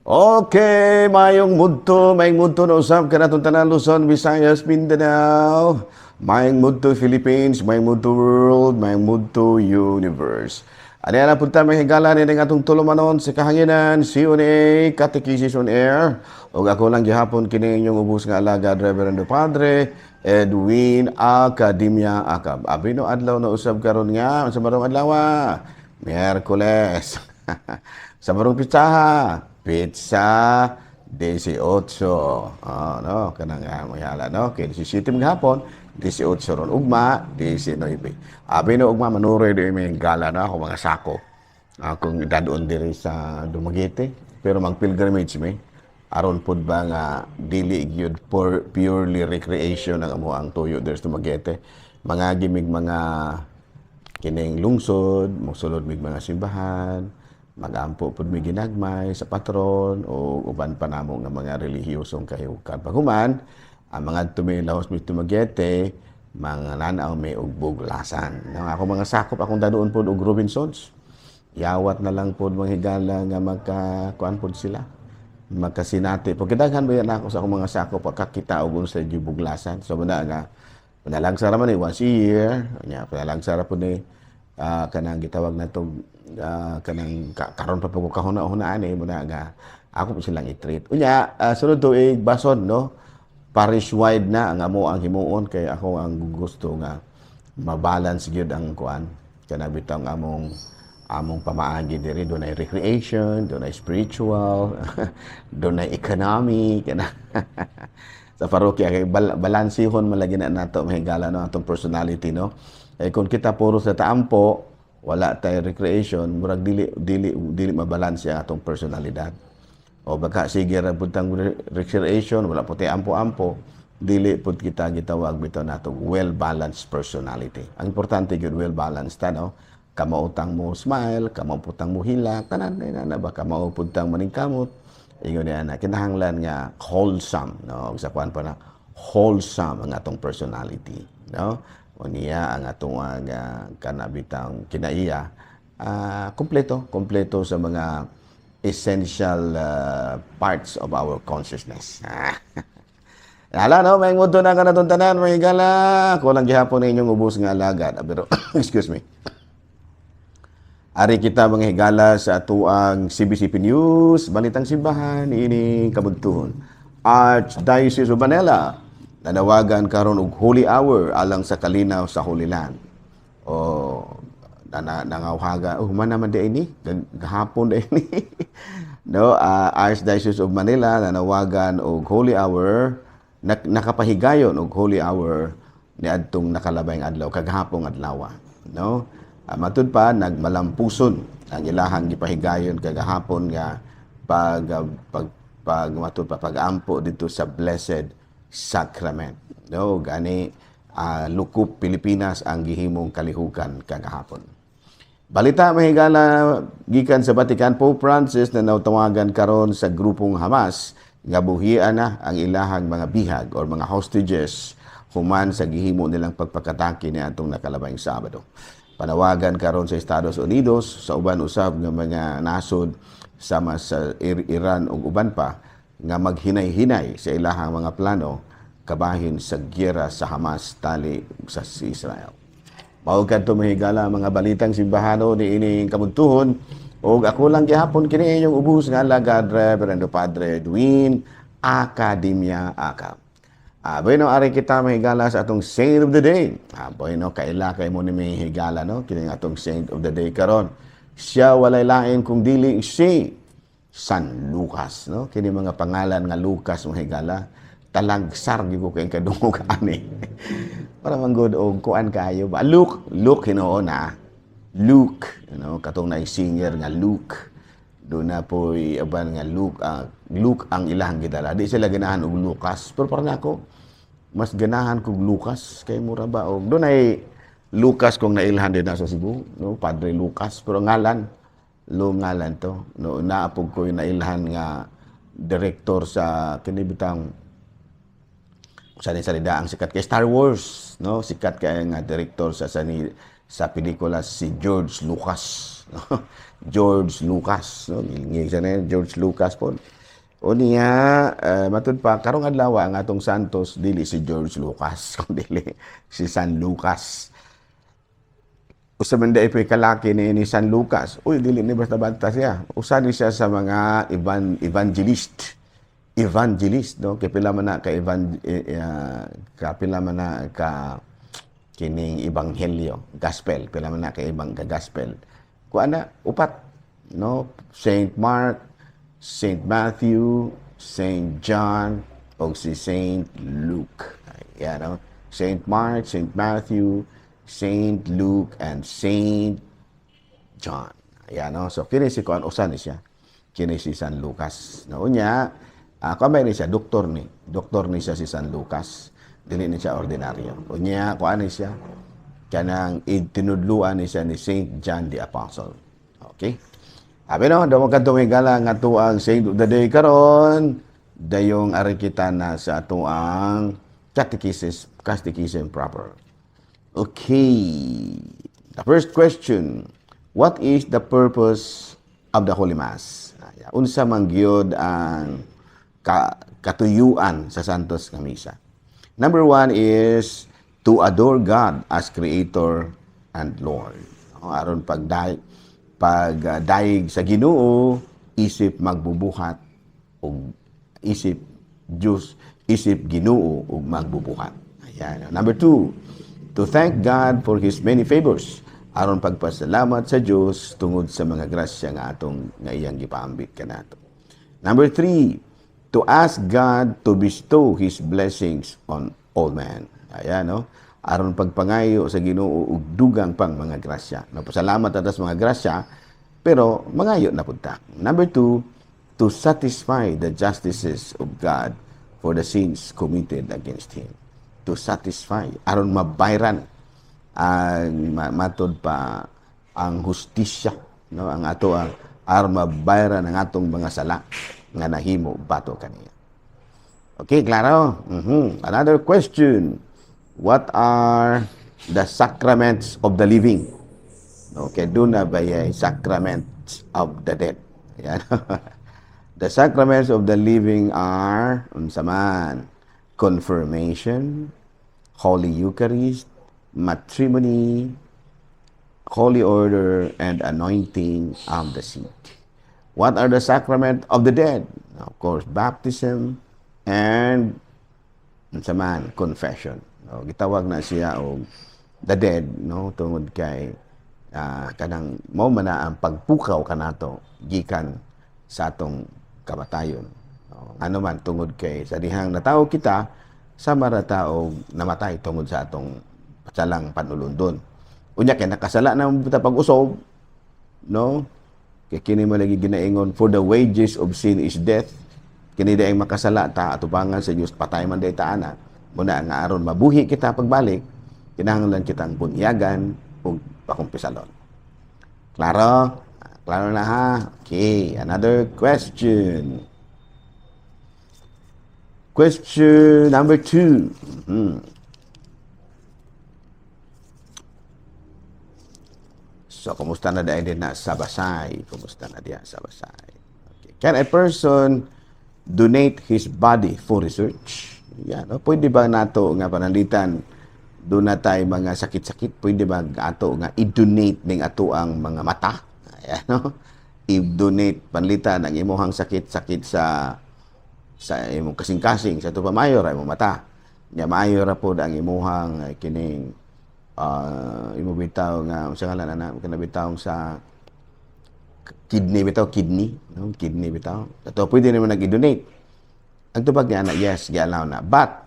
Okay, mayong mudto na usab kanatong tanan, Luzon, Visayas, Mindanao. Mayong mudto Philippines, mayong mudto world, mayong mudto universe. Ani na punta may higala ni atong tulumanon sa kahanginan, CONA, Catechesis on Air. Ug ako lang gihapon kini inyong ubos nga alagad, Reverendo Padre Edwin Academia Acab. Abi no adlaw na usab karon nga sa marong adlaw, Miyerkules. Sa marong pitsaha, petsa 18. Oh, no, kanang mayala, no. Kay 17 gihapon, 18 ron ugma, 19. Abi no ugma manuroy di may gala na ako mga sako. Akong dadon diri sa Dumaguete, pero mag pilgrimage mi. Aron pud ba nga dili gyud for purely recreation ang amo ang tuyo diri sa Dumaguete. Mga gimig mga kining lungsod, mosulod mig mga simbahan, magampo pud mi ginagmay sa patron o uban pa namo nga mga relihiyosong kahiukan. Paghuman, ang mga tumilaos mi Dumaguete, mga lanaw may og buglasan. Nang ako mga sakop akong dadoon pod og Robinsons. Yawat na lang pod mga higala nga magka kuan pod sila. Magkasinati. Pagkadaghan ba yan ako sa akong mga sakop pagkakita og unsa buglasan. So muna nga panalangsa ra man ni once a year. Nya panalangsa ra pud ni kanang gitawag natong kanang karon pa po ko kahuna-huna ani muna nga ako po silang i-treat. Unya sunod tuig bason, no, parish wide na ang amo ang himuon kay ako ang gusto nga mabalance gyud ang kuan kana bitang among among pamaagi diri. Dunay recreation, dunay spiritual, dunay economy kana sa parokya kay balansihon man lagi na nato, mahigala, no, atong personality, no. Eh kung kita puro sa taampo, wala tay recreation, murag dili dili dili mabalanse ang atong personalidad. O baka sige ra pud tang recreation, wala po tay ampo-ampo, dili pud kita gitawag bitaw nato well-balanced personality. Ang importante gyud well balanced ta, no. Kamao tang mo smile, kamao pud tang mo hilak, tanan na na ba, kamao pud tang maningkamot. Ingon niya na kinahanglan nga wholesome, no, sa kuan pa na wholesome ang atong personality, no. O niya ang atong kanabitang kinaiya kompleto, kompleto sa mga essential parts of our consciousness. Hala no, may mudto na kanatong tanan, may gala. Ko lang gihapon inyong ubos nga alagad. Ah, pero excuse me. Ari kita mga higala sa atuang CBCP News, Balitang Simbahan, ini kabuntuhon. Archdiocese of Manila, nanawagan karon og Holy Hour alang sa kalinaw sa Holy Land. O nangawhaga, oh, human naman di ini, gahapon di ini. No, Archdiocese of Manila nanawagan og Holy Hour, nakapahigayon og Holy Hour niadtong nakalabayng adlaw, kagahapong adlaw, no? Matud pa nagmalampuson ang ilahang gipahigayon kagahapon nga pag pag pag matud pa pag-ampo dito sa Blessed Sacrament, no. Gani Lukop Pilipinas ang gihimong kalihukan kagahapon. Balita, mahigala, gikan sa Vatican, Pope Francis na natawagan karon sa grupong Hamas nga buhian na ang ilahang mga bihag or mga hostages human sa gihimo nilang pagpakatake ni atong nakalabayng Sabado. Panawagan karon sa Estados Unidos sa uban usab nga mga nasod sama sa Iran ug uban pa nga maghinay-hinay sa ilahang mga plano kabahin sa giyera sa Hamas tali sa Israel. Mao kadto, mahigala, mga balitang simbahano ni ining kabuntuhon ug ako lang gihapon kini inyong ubos nga alagad, Reverendo Padre Edwin Academia Acab. Bueno, ari kita, mahigala, sa atong Saint of the Day. Bueno, kaila kay mo ni may higala, no? Kini ang atong Saint of the Day karon. Siya walay lain kung dili si San Lucas, no? Kini mga pangalan nga Lucas, mga higala, talagsar gyud ko kay kadungog ani. Para man gud og kuan kayo ba? Luke, Luke hinuon na. Luke, katong na singer nga Luke. Doon na po'y aban nga Luke, Luke ang ilahang gidala. Di sila ganahan og Lucas. Pero parang ako, mas ganahan kog Lucas kay mura ba og doon ay Lucas kung nailhan din na sa Cebu, no, Padre Lucas, pero ngalan lo ngalan to, no. Naapog ko yung nailhan nga director sa kini bitang sa ni salida ang sikat kay Star Wars, no, sikat kay nga director sa sani Sa pelikula si George Lucas, no? George Lucas, no? Ngilngig siya na George Lucas po. O niya, matud pa, karong adlaw ang atong Santos dili si George Lucas, kundi si San Lucas. Usa man diay po'y kalaki ni San Lucas. Uy, dili ni basta-basta siya. Usa ni siya sa mga evangelist. Evangelist, no? Kay pila man na ka evan, eh, eh, kapila man na ka kining ebanghelyo, gospel, pila man na ka ibang ka gospel. Kuan na, upat, no? Saint Mark, Saint Matthew, Saint John, o si Saint Luke. Ayan, no? Saint Mark, Saint Matthew, Saint Luke, and Saint John. Ayan, no? So, kini si kuan, usa ni siya. Kini si San Lucas. No, unya, kuan ba ni siya, doktor ni. Doktor ni siya si San Lucas. Dili ni siya ordinaryo. Unya, kuan ni siya. Kanang itinudluan ni siya ni Saint John the Apostle. Okay? Abi no, daw kadto may gala nga tuang Saint of the Day karon, dayong ari kita na sa atuang catechism, catechism proper. Okay. The first question, what is the purpose of the Holy Mass? Ay, unsa man gyud ang katuyuan sa Santos nga Misa? Number one is to adore God as Creator and Lord. No, aron pagdayeg pagdayeg sa Ginoo isip magbubuhat ug isip Dios, isip Ginoo ug magbubuhat. Ayan. Number two, to thank God for His many favors. Aron pagpasalamat sa Dios tungod sa mga grasya nga atong nga iyang gipaambit kanato. Number three, to ask God to bestow His blessings on all men. Ayan, no? Aron pagpangayo sa Ginoo og dugang pang mga grasya. No, pasalamat atas mga grasya, pero mangayo na pud ta. Number two, to satisfy the justices of God for the sins committed against Him. To satisfy, aron mabayran ang matod pa ang hustisya, no, ang ato ang aron mabayran ang atong mga sala nga nahimo batok kaniya. Okay, klaro? Another question. What are the sacraments of the living? Okay, duna ba yung sacraments of the dead? Ayan. The sacraments of the living are, unsa man, confirmation, Holy Eucharist, matrimony, Holy Order, and anointing of the sick. What are the sacrament of the dead? Of course, baptism and unsa man, confession. No, gitawag na siya og the dead, no, tungod kay kanang mao man na ang pagpukaw kanato gikan sa atong kamatayon. No, ano man tungod kay sa dihang natawo kita sama ra ta og namatay tungod sa atong salang panulundon. Unya kay nakasala na ta pag-usob, no? Kay kini mo lagi ginaingon, "For the wages of sin is death." Kini daing makasala ta atubangan sa Dios, patay man day ta ana. Muna nga aron mabuhi kita pagbalik, kinahanglan kitang bunyagan ug pakumpisalon. Klaro? Klaro na ha? Okay, another question. Question number two. So, kumusta na dahil din na sa Basay? Kumusta na diya sa Basay? Okay. Can a person donate his body for research? Yan, no? Pwede ba nato nga pananglitan duna tay mga sakit-sakit, pwede ba ato nga i-donate ning ato ang mga mata? Ayan, no? I-donate panlitan ang imuhang sakit-sakit sa imong kasing-kasing, sa ato pa maayo ra imong mata. Nya maayo ra pod ang imuhang kining imo bitaw nga unsa ngalan ana kana bitaw sa kidney bitaw, kidney, no, kidney bitaw. Ato pwede naman nag-donate. Ang tubag niya na, yes, gi-allow na. But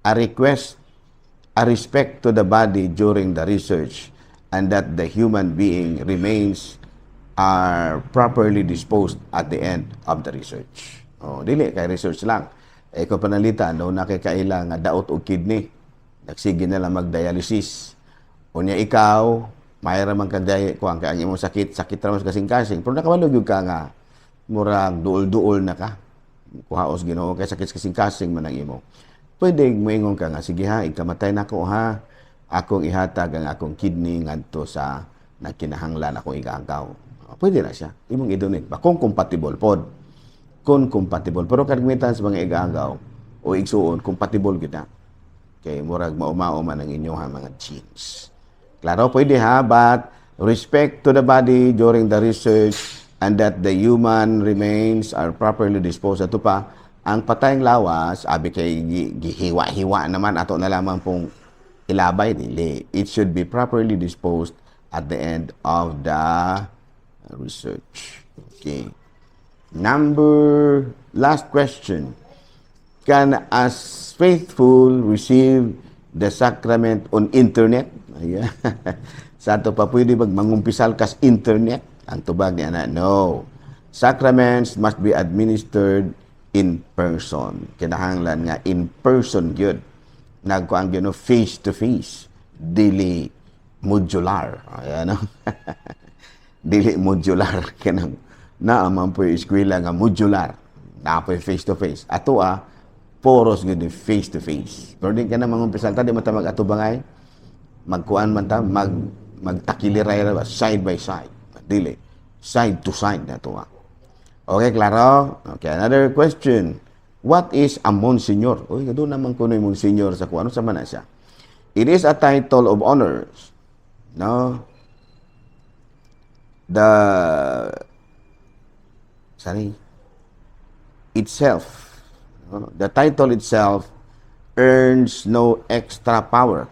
a request a respect to the body during the research and that the human being remains are properly disposed at the end of the research. Oh, dili kay research lang. Eh kung panalitan, no, na kay kaila nga daot og kidney, nagsige na lang magdialysis. Unya ikaw, may ra man kag kuan kay ang imong sakit, sakit ra man sa kasing-kasing, pero nakabalo gyud ka nga murag duol-duol na ka. Kuhaos Ginoo kay sakit sa kasing-kasing man ang imo. Pwede moingon ka nga, "Sige ha, ikamatay na ko ha. Akong ihatag ang akong kidney ngadto sa nagkinahanglan akong igaagaw. Pwede na siya. Imong i-donate ba? Kung compatible pod. Kung compatible. Pero kalimitan sa mga igaagaw o igsuon, compatible kita. Kay murag maumao man ang inyong mga genes. Klaro, pwede ha, but respect to the body during the research and that the human remains are properly disposed. Ato pa, ang patayng lawas, abi kay gihiwa-hiwa naman, ato na lamang pong ilabay, dili. It should be properly disposed at the end of the research. Okay. Number, last question. Can as faithful receive the sacrament on internet? Ayan. Sa ato pa, pwede bag mangumpisal kas internet? Ang tubag niya na, no. Sacraments must be administered in person. Kinahanglan nga in person gyud. Nagkuan gyud, no, face to face. Dili modular. Ayan, no? Dili modular kanang naa man po eskwela nga modular. Naa po face to face. Ato ah, poros gyud face to face. Pero di ka na mangumpisal ta, di man ta mag-atubangay. Magkuan man ta, magtakiliray ra ba, side by side. Dili. Side to side na to ah. Okay, klaro? Okay, another question. What is a monsignor? Uy, doon naman kuno yung monsignor sa kuan. Ano sa man na siya? It is a title of honors. No? The sorry, itself. No? The title itself earns no extra power.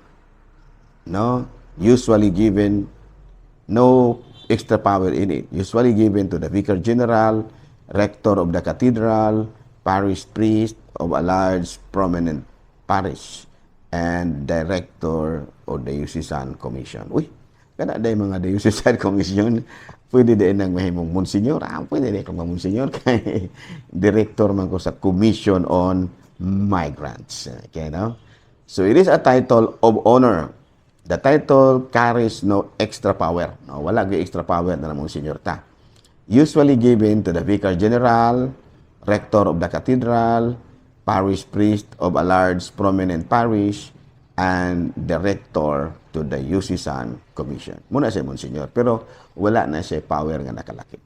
No? Usually given no extra power in it. Usually given to the vicar general, rector of the cathedral, parish priest of a large prominent parish, and director of the Diocesan Commission. Uy, kana day mga Diocesan Commission, pwede din nang mahimong monsignor. Ah, pwede din akong monsignor kay director man ko sa Commission on Migrants. Okay, no? So it is a title of honor. The title carries no extra power. No, wala gyud extra power na monsignor ta. Usually given to the vicar general, rector of the cathedral, parish priest of a large prominent parish, and director to the Diocesan Commission. Muna siya monsignor, pero wala na siya power nga nakalaki.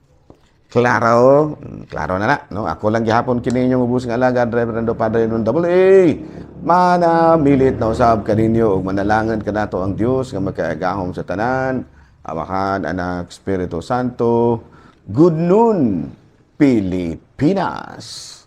Klaro? Klaro na na. No? Ako lang gihapon kini inyong ubos nga alagad, Reverendo Padre Nun Double A. Manamilit na usab kaninyo ug manalangan kanato ang Dios nga makaagahom sa tanan. Amahan, Anak, Espiritu Santo. Good noon, Pilipinas.